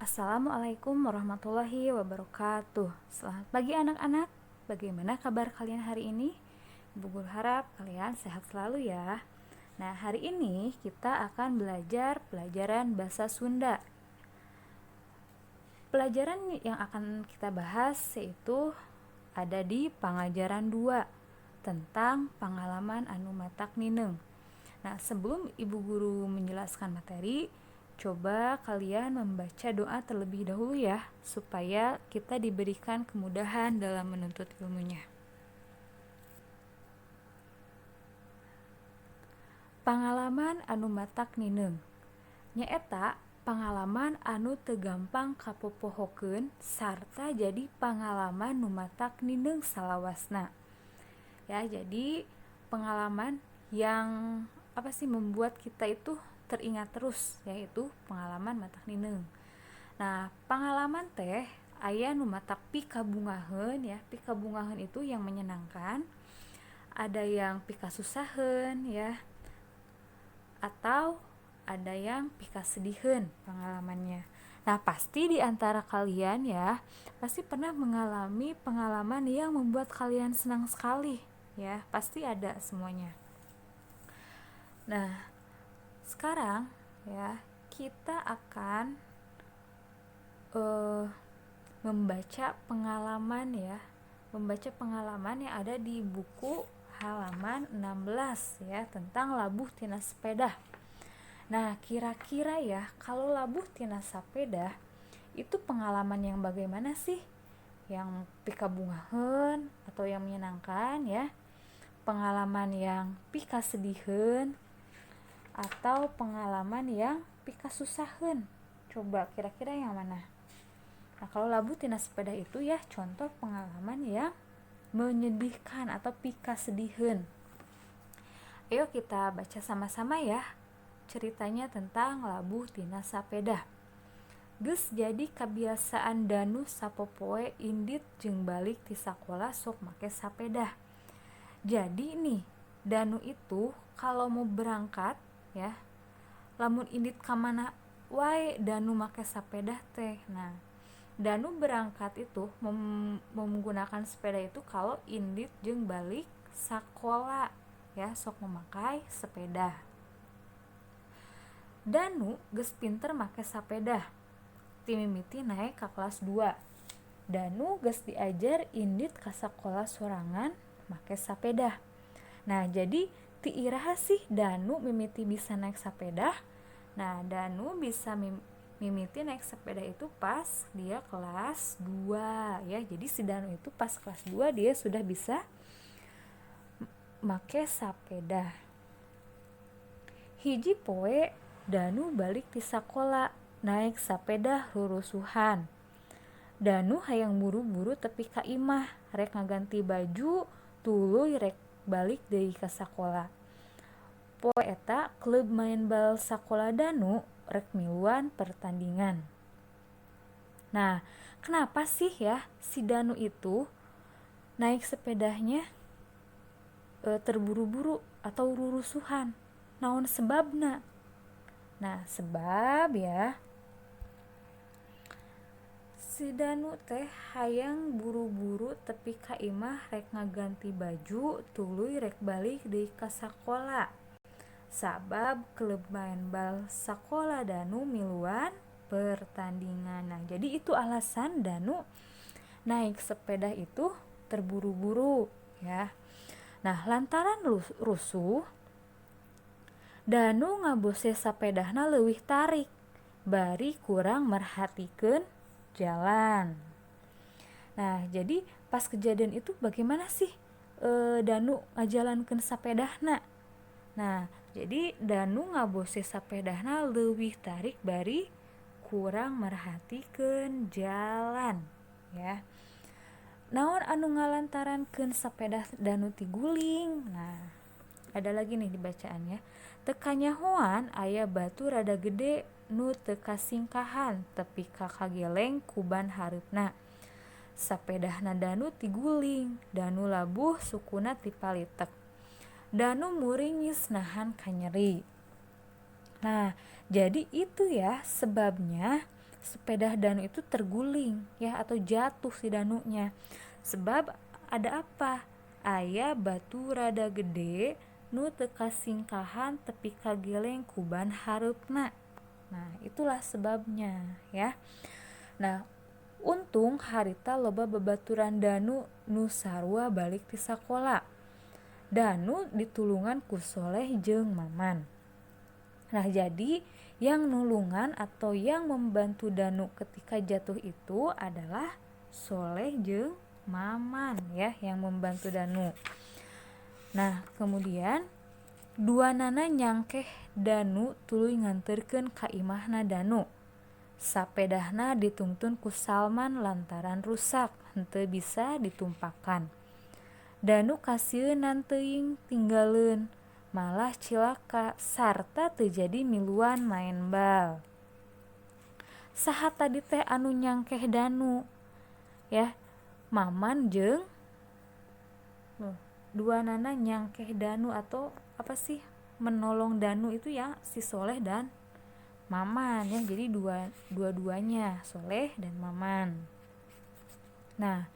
Assalamualaikum warahmatullahi wabarakatuh. Selamat pagi anak-anak. Bagaimana kabar kalian hari ini? Ibu guru harap kalian sehat selalu ya. Nah, hari ini kita akan belajar pelajaran bahasa Sunda. Pelajaran yang akan kita bahas yaitu ada di pangajaran 2 tentang pangalaman anu matak nineung. Nah, sebelum ibu guru menjelaskan materi, coba kalian membaca doa terlebih dahulu ya, supaya kita diberikan kemudahan dalam menuntut ilmunya. Pangalaman anu matak nineung nyaeta pangalaman anu teu gampang kapopohokeun sarta jadi pangalaman nu matak nineung salawasna. Ya, jadi pengalaman yang apa sih membuat kita itu teringat terus, yaitu pengalaman matak nineung. Nah, pengalaman teh aya nu matak pikabungaheun ya. Pikabungaheun itu yang menyenangkan, ada yang pikasusaheun ya, atau ada yang pikasediheun pengalamannya. Nah, pasti di antara kalian ya, pasti pernah mengalami pengalaman yang membuat kalian senang sekali ya, pasti ada semuanya. Nah, sekarang ya kita akan membaca pengalaman ya, membaca pengalaman yang ada di buku halaman 16 ya, tentang labuh tina sepeda. Nah, kira-kira ya kalau labuh tina sepeda itu pengalaman yang bagaimana sih? Yang pikabungaheun atau yang menyenangkan ya? Pengalaman yang pikasediheun atau pengalaman yang pikasusaheun? Coba kira-kira yang mana? Nah, kalau labuh tina sepeda itu ya contoh pengalaman yang menyedihkan atau pikasediheun. Ayo kita baca sama-sama ya ceritanya tentang labuh tina sepeda. Geus jadi kabiasaan Danu sapopoe indit jeung balik ti sakola sok make sepeda. Jadi nih, Danu itu kalau mau berangkat ya, lamun indit ka mana wae Danu make sepeda teh. Nah, Danu berangkat itu menggunakan sepeda itu kalau indit jeung balik sakola ya, sok memakai sepeda. Danu geus pinter make sepeda. Ti mimiti naik ka kelas 2. Danu geus diajar indit ka sakola sorangan make sepeda. Nah, jadi ti iraha sih Danu mimiti bisa naik sepeda? Nah, Danu bisa mimiti naik sepeda itu pas dia kelas 2 ya. Jadi si Danu itu pas kelas 2 dia sudah bisa make sepeda. Hiji poe Danu balik ti sakola naik sepeda rurusuhan. Danu hayang buru-buru tepi ka imah rek ngaganti baju tuluy rek balik deui ka sakola. Poe eta klub main bal sakola Danu rek miluan pertandingan. Nah, kenapa sih ya si Danu itu naik sepedanya terburu-buru atau rurusuhan? Naon sebabna? Nah, sebab ya si Danu teh hayang buru-buru tepi ka imah rek ngaganti baju tuluy rek balik deui ka sakola. Sabab klub main bal sakola Danu miluan pertandingan. Nah, jadi itu alasan Danu naik sepeda itu terburu-buru ya. Nah, lantaran rusuh Danu ngabose sapedahna leuwih tarik bari kurang merhatikeun jalan. Nah, jadi pas kejadian itu bagaimana sih Danu ngajalankeun sapedahna? Nah, jadi Danu ngabose sapedahna leuwih tarik bari kurang merhatikeun jalan ya. Naon anu ngalantarankeun sapeda Danu tiguling? Nah, ada lagi nih di bacaannya. Teu kanyahoan aya batu rada gede nu teu kasingkahan tepi ka kageleng ku ban hareupna. Sapedahna Danu tiguling, Danu labuh sukuna tipalitek. Danu muringis nahan kanyeri. Nah, jadi itu ya sebabnya sepeda Danu itu terguling ya, atau jatuh si Danunya. Sebab ada apa? Aya batu rada gede nu teu kasingkahan tepi ka geleng ku ban hareupna. Nah, itulah sebabnya ya. Nah, untung harita loba babaturan Danu nu sarua balik ti sakola. Danu ditulungan ku Soleh jeung Maman. Nah, jadi yang nulungan atau yang membantu Danu ketika jatuh itu adalah Soleh jeung Maman ya, yang membantu Danu. Nah, kemudian dua nana nyangkeh Danu tuluy nganterkeun ka imahna Danu. Sapedahna ditungtun ku Salman lantaran rusak, henteu bisa ditumpakan. Danu kasieunan teuing tinggaleun, malah cilaka sarta teu jadi miluan main bal. Saha tadi teh anu nyangkeh Danu? Ya, Maman jeung dua nana nyangkeh Danu atau apa sih, menolong Danu itu ya si Soleh dan Maman ya. Jadi dua-duanya Soleh dan Maman. Nah,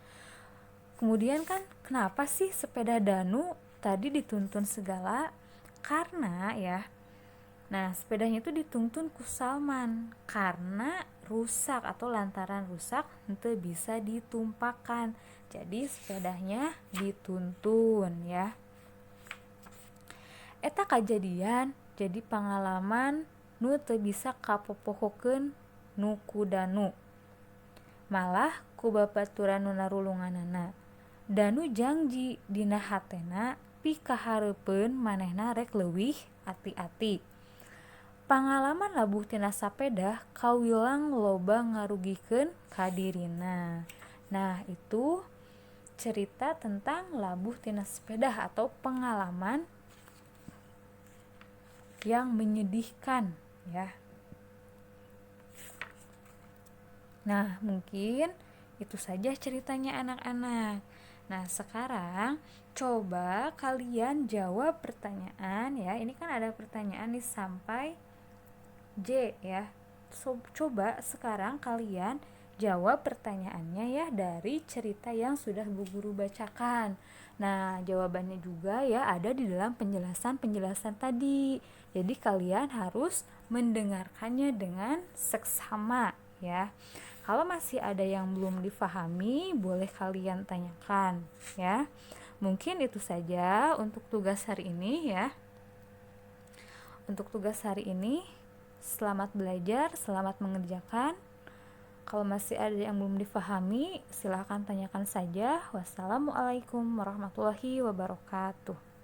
kemudian kan kenapa sih sepeda Danu tadi dituntun segala? Karena ya, nah sepedanya itu dituntun ku Salman karena rusak atau lantaran rusak henteu bisa ditumpakan. Jadi sepedanya dituntun ya. Eta kajadian jadi pengalaman nu teu bisa kapopohokeun nu ku Danu. Malah ku babaturan nu narulunganana. Danu jangji dina hatena pikahareupeun manehna rek leuwih ati-ati. Pangalaman labuh tina sapeda kawilang loba ngarugikeun ka dirina. Nah, itu cerita tentang labuh tina sepeda atau pengalaman yang menyedihkan ya. Nah, mungkin itu saja ceritanya anak-anak. Nah, sekarang coba kalian jawab pertanyaan ya. Ini kan ada pertanyaan nih sampai J ya. So, coba sekarang kalian jawab pertanyaannya ya dari cerita yang sudah Bu Guru bacakan. Nah, jawabannya juga ya ada di dalam penjelasan-penjelasan tadi. Jadi kalian harus mendengarkannya dengan seksama ya. Kalau masih ada yang belum difahami, boleh kalian tanyakan ya. Mungkin itu saja untuk tugas hari ini ya. Untuk tugas hari ini, selamat belajar, selamat mengerjakan. Kalau masih ada yang belum difahami, silahkan tanyakan saja. Wassalamualaikum warahmatullahi wabarakatuh.